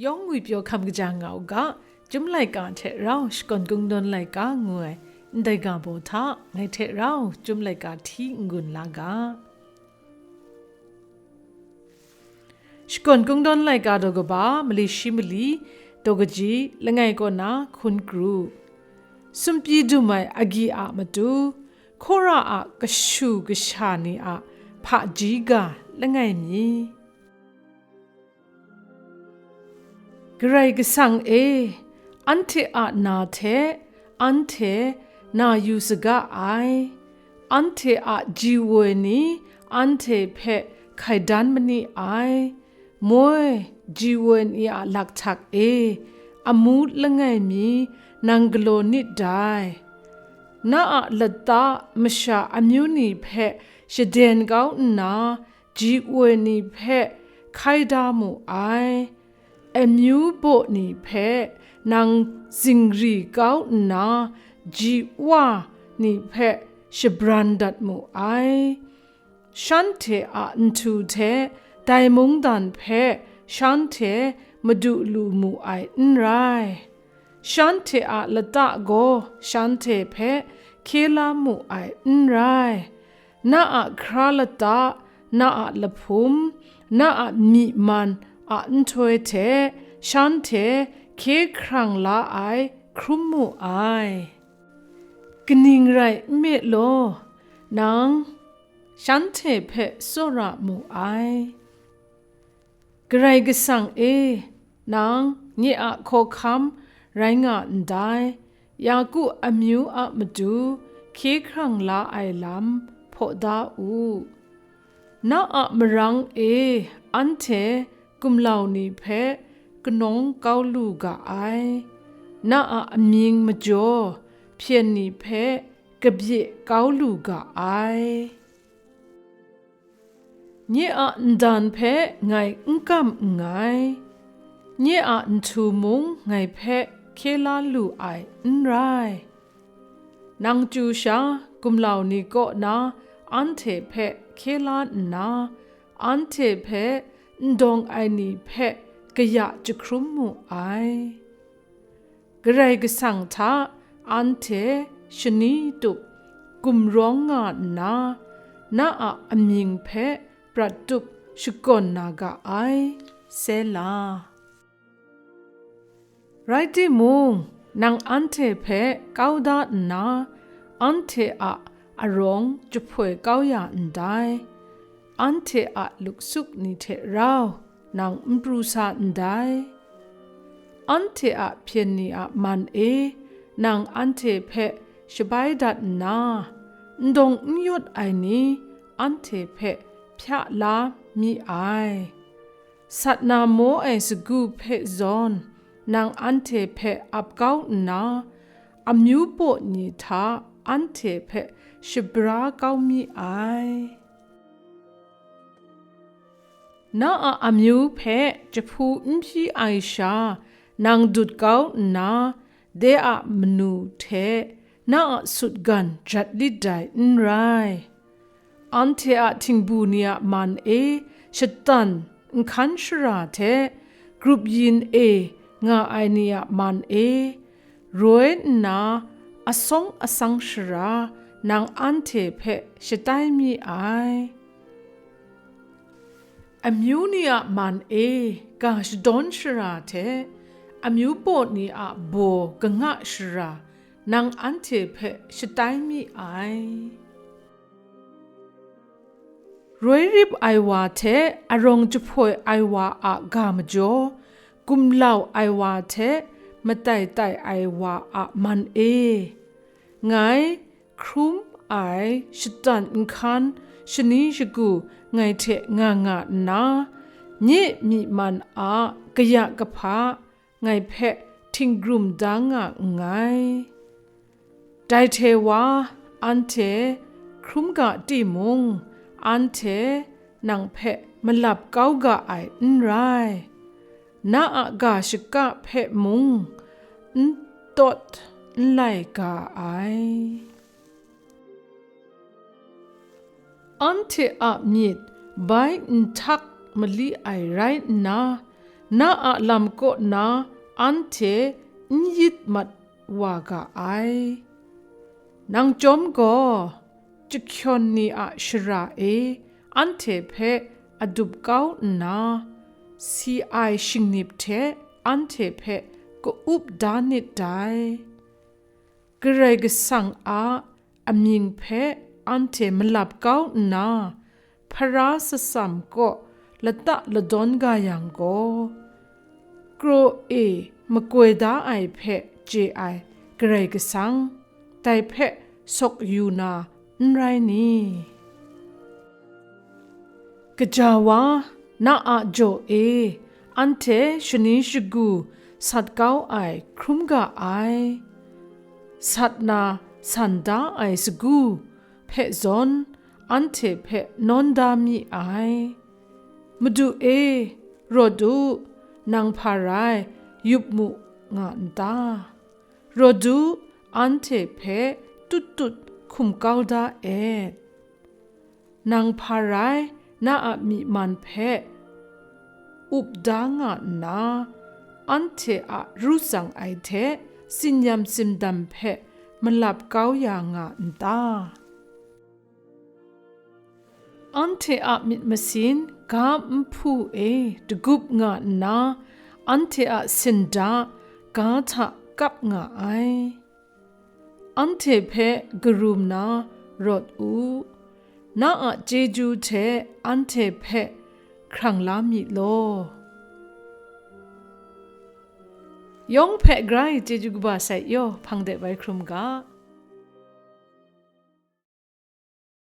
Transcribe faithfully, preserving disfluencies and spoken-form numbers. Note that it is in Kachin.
Yawng ngwi pyaw hkam kaja nga u ga, Chyum laika hte rau Shakawn Kungdawn laika ngu ai ndai ga baw hta ngai hte rau Chyum laika hti n-gun la ga. Shakawn Kungdawn laika daw kaba mali shi mali, daw kaji langai kaw na hkun kru. Sumpyi dum ai agyi a matu, hkora a kashu kasha ni a hpaji ga langai mi. Karai Kasang e, anhte a na hte anhte na yu saga ai, anhte a ji woi ni anhte hpe hkai dan ma ni ai, moi ji woi ni a lakhtak e, amu langai mi nang galaw nit dai. Na a lata masha amyu ni hpe shaden kau nna, ji woi ni hpe hkai da mu ai, amyu baw ni hpe nang zingri kau nna, ji wa ni hpe shabran dat mu ai. Shanhte a nhtu hte dai mungdan hpe shanhte madu lu mu ai n rai. Shanhte a lata gaw shanhte hpe hkye la mu ai n rai. Na a hkra lata, na a lahpum, na a myi man a nhtoi hte shanhte hkye hkrang la ai hkrum mu ai. Kaning rai nme law, nang shanhte hpe tsawra mu ai. Karai Kasang e, nang nye a hkawhkam rai nga ndai, Yaku amyu a matu hkye hkrang la ai lam hpaw da u. Na a marang e anhte gumlau ni hpe kanawng kau lu ga ai, na a amying majaw hpyen ni hpe kabye kau lu ga ai. Nye a ndan hpe ngai n kam nngai, nye a nhtu mung ngai hpe hkye la lu ai n rai. Nang chyu sha, gumlau ni kaw na anhte hpe hkye la nna, anhte hpe n dawng ai ni hpe kaya jahkrum mu ai. Karai Kasang hta anhte shani tup gumrawng nga nna, na a amying hpe prat tup shakawn na ga ai. Sela. Rai timung, nang anhte hpe kau da nna, anhte a arawng jahpoi kau ya ndai, anhte a luksuk ni hte rau nang n pru sa ndai. Anhte a hpyen ni a man e nang anhte hpe shabai dat nna, n dawng n yawt ai ni anhte hpe hpya la mi ai. Sat na maw ai sagu hpe zawn, nang anhte hpe ap kau nna, amyu paw ni hta anhte hpe shabra kau mi ai. Na a amyu hpe jahpu n hpyi ai sha, nang dut kau nna, de a manu hte na a sutgan jat lit dai n rai. Anhte a htingbu ni a man e shatan nhkan shara hte, grup yin e nga ai ni a man e, roi nna asawng asang shara nang anhte hpe shatai mi ai. Amyu ni a man e ga shadawn shara hte, amyu paw ni a baw kanga shara nang anhte hpe shatai mi ai. Roi rip ai wa hte arawng jahpoi ai wa a ga majaw, gumlau ai wa hte matai tai ai wa a man e, ngai hkrum ai shatan nhkan shani shagu ngai hte nga nga nna, nye myi man a kaya kahpa ngai hpe htinggrum da nga nngai. Dai hte wa, anhte hkrum ga timung, anhte nang hpe malap kau ga ai n rai, na a ga shaka hpe mung n tawt n lai ga ai. Anhte a myit bai n htak mali ai rai nna, na a lam kaw na anhte n yit mat wa ga ai. Nang chyawm gaw, jahkyawn ni a shara e anhte hpe adup kau nna, si ai shingnip hte anhte hpe ka-up da nit dai. Karai Kasang a amying hpe anhte malap kau nna, hpara satsam kaw lata ladawn ga yang gaw, kraw e makoi da ai hpe chye ai Karai Kasang, dai hpe sawk yu na n rai ni? Kaja wa, na a jaw e anhte shani shagu sat kau ai hkrum ga ai. Sat na san da ai sagu hpe zawn anhte hpe nawn da mi ai. Madu e, rawt u, nang hpa rai, yup mu nga n ta? Rawt u, anhte hpe tut tut hkum kau da et. Nang hpa rai, na a myi man hpe up da nga nna, anhte a ru tsang ai hte tsin-yam tsindam hpe malap kau ya nga n ta? Anhte a myit masin ga nhpu e dagup nga nna, anhte a sinda ga hta kap nga ai. Anhte hpe karum na rawt u, na a chyeju hte anhte hpe hkrang la mi law. Yawng hpe grai chyeju kaba sai yaw hpang de bai hkrum ga.